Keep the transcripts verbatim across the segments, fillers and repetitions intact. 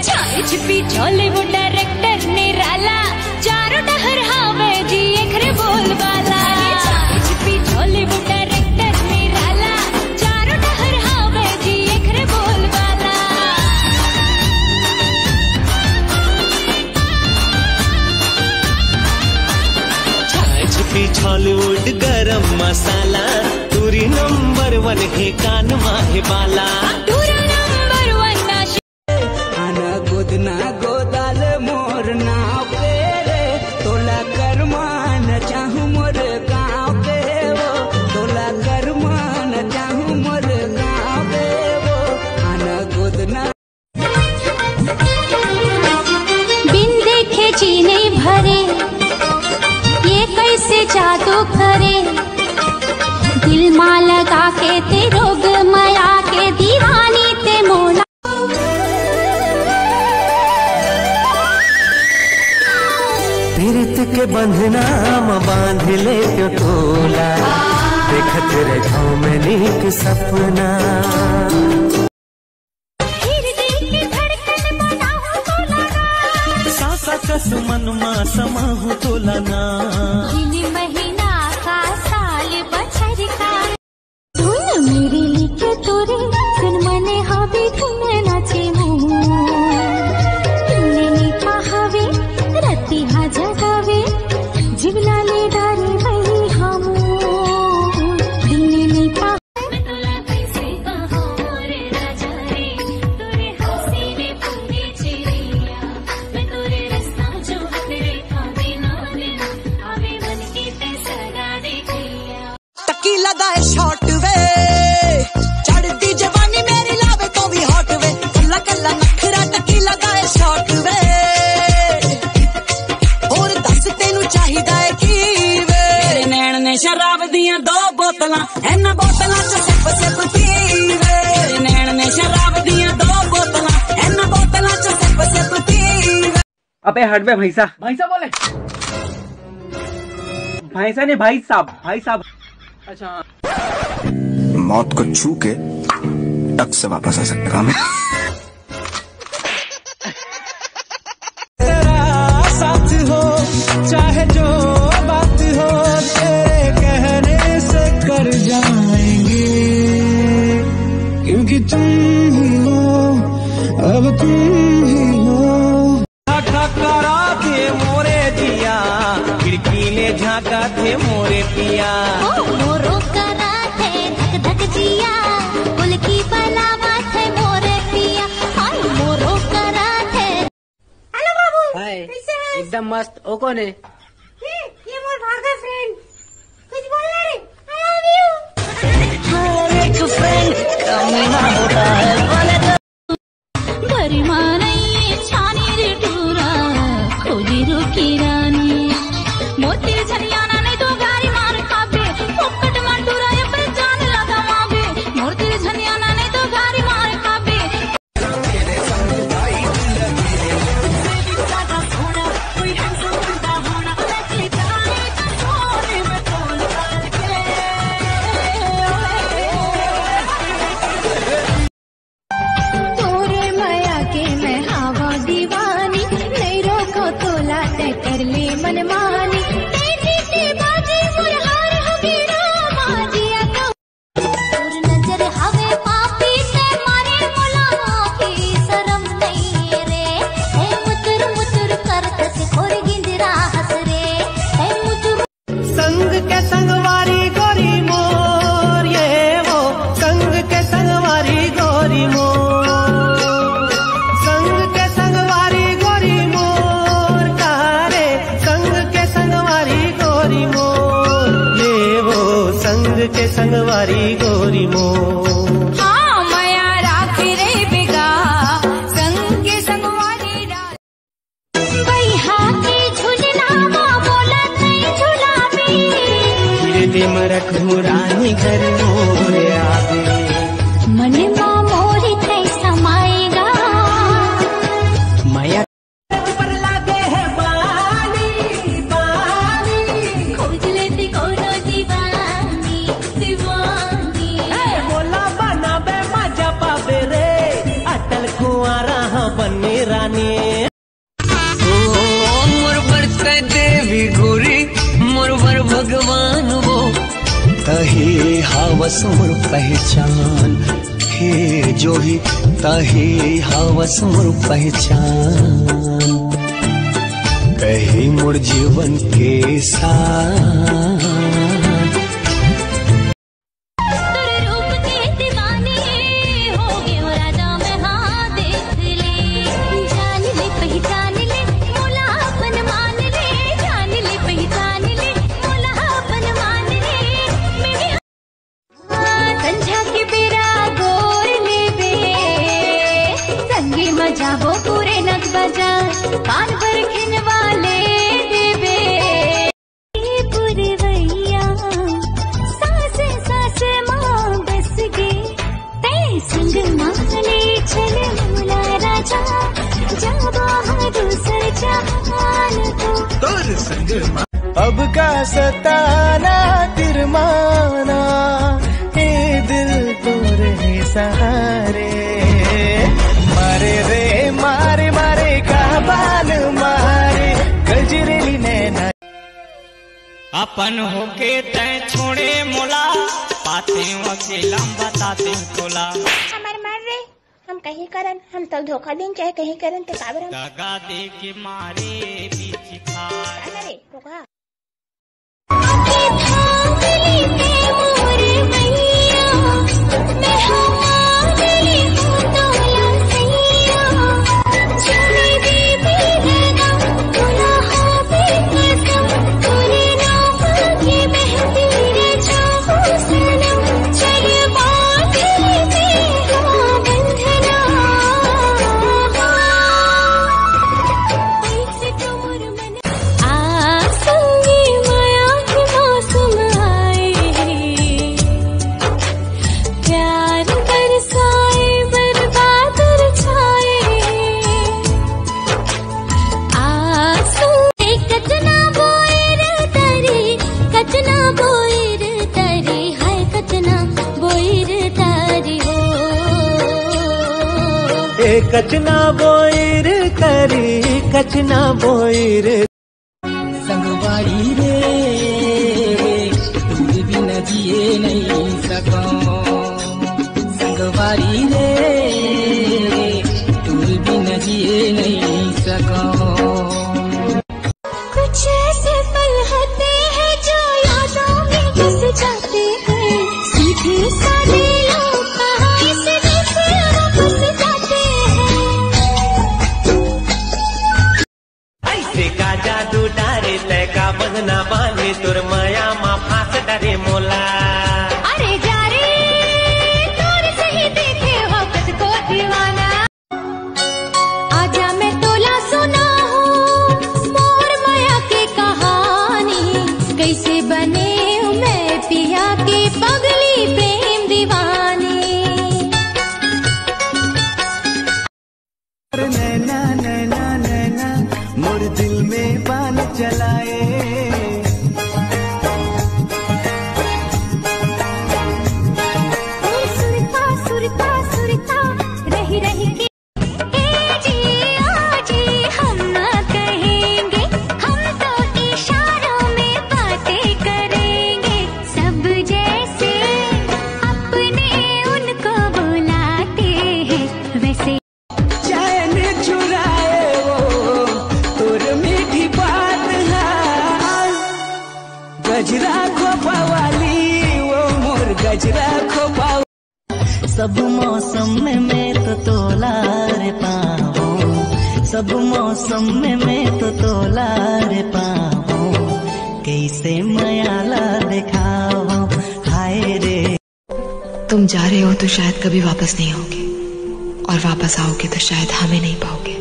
छाई छिपी छॉलीवुड डायरेक्टर निराला, चारों डहर हावे जी एखरे बोलबाला। छाई छिपी छॉलीवुड डायरेक्टर निराला, चारों डहर हावे जी एखरे बोलबाला। छाई छिपी छॉलीवुड गरम मसाला, टूरी नंबर वन हे कान माहे बाला। टूरा नंबर वन ना आना गोदना गोदाल मोर नाव के रे, तोला करमान चाहूं मोर गाँव के वो, तोला करमान चाहूं मोर गाँव के वो, आना गोदना। बिन देखे जी नइ भरे, ये कइसे जादू करे, दिल मा लगा के ते रोग मया के दीवानी ते मोला। पीरत के बंधना म बांध ले तो तोला, देखत रह घाव में नीक सपना। हृदय के धड़कन बनाहूं तोला ना। सांसा कस मन मा समाहूं तोला ना। दिन महीना का साल बछर का। धुन मेरे लिखे तोरे, सुन मने हावे धुन नाचे मोर। धुन नी पाहावे, रतिहा जगावे, जीवना ले डारे वही हम। धुन नी पा- टकी लगाए शॉट वे, चढ़दी जवानी मेरी लावे तो भी हॉट वे। कल्ला कल्ला नखरा टकी लगाए शॉट वे। और दस तेनू चाहिदा है की वे? मेरे नैन ने शराब दियां दो बोतलां, इन्हां बोतलां च सिप सिप पीवे। मेरे नैन ने शराब दियां दो बोतलां, इन्हां बोतलां च सिप सिप पीवे। अबे हट बे भैंसा। भैंसा बोले? भैंसा नहीं भाई साहब, भाई साहब। अच्छा। मौत को छू के टक से वापस आ सकता हूँ मैं। तेरा साथ हो, चाहे जो बात हो, तेरे कहने से कर जाएंगे, क्योंकि तुम ही हो, अब तुम ही हो। ठकरा थे मोरे जिया, खिड़की ले झांका थे मोरे पिया। ओ मोरो करा थे धक धक जिया, पुलकी बलावा थे मोरे पिया। हाय मोरो करा थे। हेलो बाबू, हाय। कैसे हैं? एकदम मस्त। ओ कौन है? ये, ये मोर भागा फ्रेंड। कुछ बोलना रे? I love you। हर एक फ्रेंड कमीना होता है, बोले तो। बरी मानई छानी रे टूरा, खोजी रुकी रानी। मोती झनिया ना नहीं तो गारी मार खाबे, पोपट मा टूरा ये पे जान लगा माबे। मोती झनिया ना नहीं तो गारी मार खाबे। तोरे माया के मैं हावा दीवानी, नहीं रोको तोला तय कर ले मनमानी। तेरी से बाजी मोर हार हबीरा माजिया का। तोर नजर हवे पापी ते मारे मोला माफी, शरम नहीं रे। हे मुचुर मुचुर करत से खोर गिंजरा हंस रे। हे मुचुर संग के संगवारी गोरी मोर, ये वो। संग के संगवारी गोरी मोर, संग के संगवारी गोरी मोर, कारे संग के संगवारी गोरी मोर, ये वो संग के संगवारी गोरी मोर। हाँ, मया राखी रे बिगा, संग के संगवारी रा- बइहा के झुलना मा बोला तई झुलाबे। धीरे दे मरक हो रानी घर मोरे आबे। मन मा मोरे तई समाएगा। मया ऊपर लागे है पानी, पानी। खोज लेती कोनो दीवानी, दीवानी। ए, बोला ओ मोर बर तै देवी गोरी, मोर बर भगवान वो, तही हावस मोर पहचान। हे जोही, तही हावस मोर पहचान, तही मोर जीवन के सार। तोर रूप के दीवाने हो गए हो राजा मैं, हाँ देख ले। जान ले पहचान ले, मोला अपन मान ले। जान ले पहचान ले, मोला अपन मान ले। मेरे संझा के बेरा गोर लेबे, संगी म जाबो पूरे नग बाजार, कान बर खिनवा ले देबे। पुरवैया, सास सास माँ बस गे, तै संग माँ ले चल मोला राजा, जाबो दूसर जहान को। तोर संग माँ। अब का सताना तिरमाना, ए दिल तोरे सहारे। मारे रे मारे, मारे का बान मारे, गजरेली नैना। अपन होके तै छोड़े मोला, पाते अकेला बताते तोला। हमर मर रे, हम कहीं करन, हम तल धोखा देन चाहे कहीं करन, ते काबर हम दगा दे के मारे बीच खार। अरे, धोखा। आ संगी मया के मौसम आए, प्यार बरसाए, बर बादल छाए। आ संगी कचना बोए रे तारी, कचना बोए रे तारी, हाय कचना बोए रे तारी हो। ए कचना बोए रे तारी, कचना बोए रे। संगवारी रे, तोर बिना जिए नहीं सकौं। संगवारी रे, तोर बिना जिए नहीं सकौं। कुछ ऐसे पल होते हैं जो यादों में बस जाते हैं, सीधे साधे लोग कहाँ इस दिल से वापस जाते हैं। ऐसे का जादू डारे, तै का बंधना बांधे, तोर मया मा फांस डरे मोला। अरे जा रे, तोर सही देखे हो कतको दीवाना। आजा मैं तोला सुनाहूँ मोर मया के कहानी, कैसे बने मैं पिया के पगली प्रेम दीवानी। नैना नैना नैना मोर दिल में बाण चलाए। सुरता सुरता सुरता रही रही के। ए जी, ओ जी, हम ना कहेंगे, हम तो इशारों में बातें करेंगे। सब जैसे अपने उनको बुलाते हैं, वैसे चैन चुराए वो तोर मीठी बात है। गजरा खोपा वाली वो मोर गजरा खोपा। सब मौसम में मैं तो तोला रे पावों, सब मौसम में मैं तो तोला रे पावों, कैसे मया ला दिखावों, हाय रे। तुम जा रहे हो तो शायद कभी वापस नहीं आओगे, और वापस आओगे तो शायद हमें नहीं पाओगे।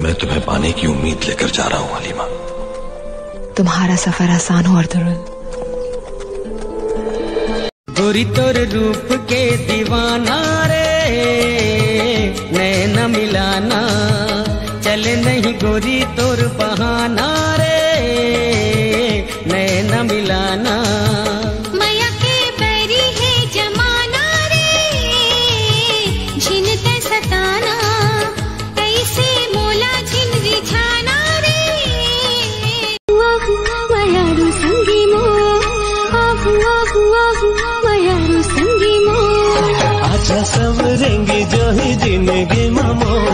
मैं तुम्हें पाने की उम्मीद लेकर जा रहा हूँ हलीमा। तुम्हारा सफर आसान हो अर्तुगरुल। गोरी तोर रूप के दीवाना रे, नैना मिलाना चले नहीं गोरी तोर बहाना रे, नैना मिलाना। मया के बैरी है जमाना रे, झिन तै सताना, कैसे जिंदगी जाही जिंदगी मा मोर।